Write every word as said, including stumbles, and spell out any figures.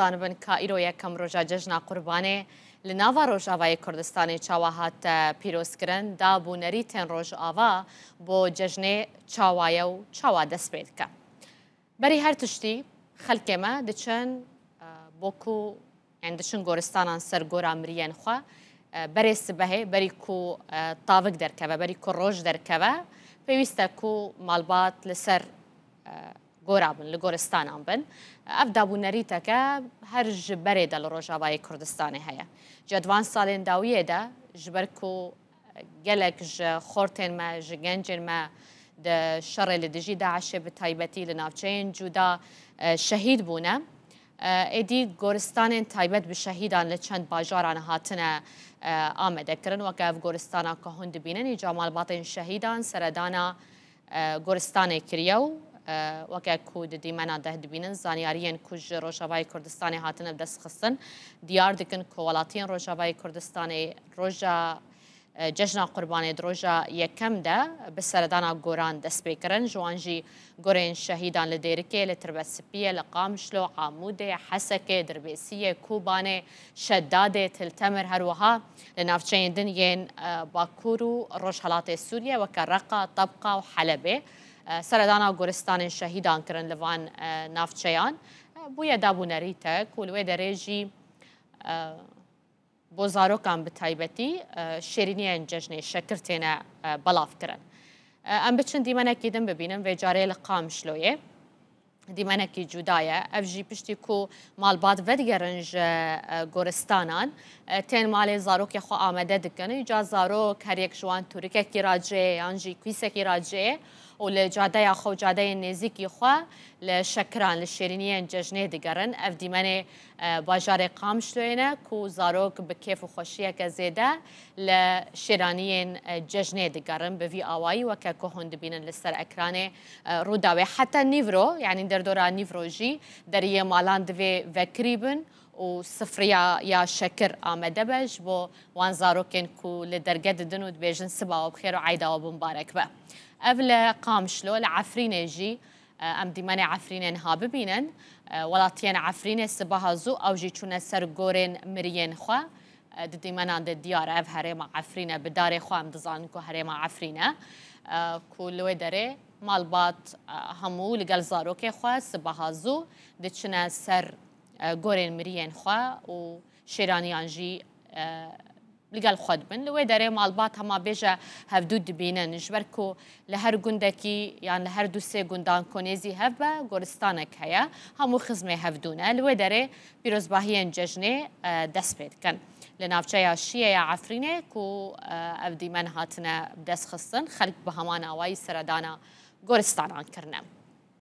Zanibin ka îro yekem roja cejna Qurbanê li nava Rojavayê Kurdistanê çawa hate pîrozkirin, dab û nerîtên Rojava bo cejnê çawa ye û çawa dest pê dike. Berî her tiştî xelkê me diçin, e, bo ku, yani diçin goristanan ser gora miriyên xwe, e, berê sibehê, berî ku, e, tavik derkeve, berî ku roj derkeve, pêwîst e ku malbat li ser, e, gora bin, li goristanan bin. Ev dab û nerîteke her ji berê de li Rojavayê Kurdistanê heye. Ji di van salên dawiyê de, ji ber ku gelek ji xortên me, ji gencên me di şerê li dijî DAIŞê, bi taybetî li navçeyên cuda, e, şehîd bûne. E, êdî goristanên taybet bi şehîdan li çend bajaran hatine, e, amade kirin. Weke ev goristana ku hûn dibînin, îca malbatên şehîdan seredana, e, goristanê kiriye û, e, weke ku di dîmena de dibînin, zanyariyên ku ji Rojavayê Kurdistanê hatine bi dest xistin, diyar dikin ku welatiyên Rojavayê Kurdistanê roja, e, cejna Qurbanê di roja yekem de bi seredana goran dest pê kirin. Ji wan jî gorên şehîdan li Dêrikê, li Tirbetsipiyê, li Qamişlo, Amûdê, Hesekê, Dirbêsiyê, Kobanê, Şedadê, Til Temir, her wiha li navçeyên din yên, e, Bakur û Rojhelatê Sûriyê weke Reqa, Tebqa û Helebê, e, seredana goristanên şehîdan kirin li van, e, navçeyan. E, bûye dab û nerîtek û li wê derê jî, e, bo zarokan bi taybetî, e, şêrîniyên cejnê şekir têne, e, belav kirin. E, em biçin dîmenekî din bibînin, vê carê li Qamişloyê. Dîmenekî cuda ye. Ev jî piştî ku malbat vedigerin ji, e, goristanan, e, tên malê zarokê xwe amade dikin. Îca zarok her yek ji wan tûrikekî racê yan jî kwîsekî racê û li cadeya xwe û cadeyên nêzîkî xwe li şekiran, li şêrîniyên cejnê digerin. Ev dîmenê, e, bajarê Qamişloyê ne ku zarok bi kêf û xweşiyeke zêde li şêraniyên, e, cejnê digerin. Bi vî awayî weke ku hûn dibînin li ser ekranê, e, Rûdawê. Heta nîvro, yanî derdora nîvro jî deriyê malan divê vekirî bin û sifriya ya şekir amade be ji bo wan zarokên ku li derge didin û dibêjin siba we bi xêr û eyda we bimubarek be. Ev li Qamişlo, li Efrînê jî, e, em dîmenê Efrînê niha bibînin. E, welatiyên Efrînê sibaha zû ew jî çûne ser gorên miriyên xwe. E, di dîmenan de diyar e, ev herêma Efrîn e, bi darê xwe em dizanin ku herêma Efrîn e, e, ku li wê derê malbat, e, hemû li gel zarokê xwe sibaha zû diçine ser, e, gorên miriyên xwe û şêraniyan jî, e, li gel xwe dibin. Li wê derê malbat hema bêje hevdû dibînin, ji ber ku li her gundekî yan li her du sê gundan ku nêzî hev be, goristanek heye. Hemû xizmê hevdû ne. Li wê derê pîrozbahiyên cejnê, e, dest pê dikin. Li navçeya Şiyê ya Efrînê ku, e, ev dîmen hatine bi dest xistin, xelk bi heman awayî seredana goristanan kirine.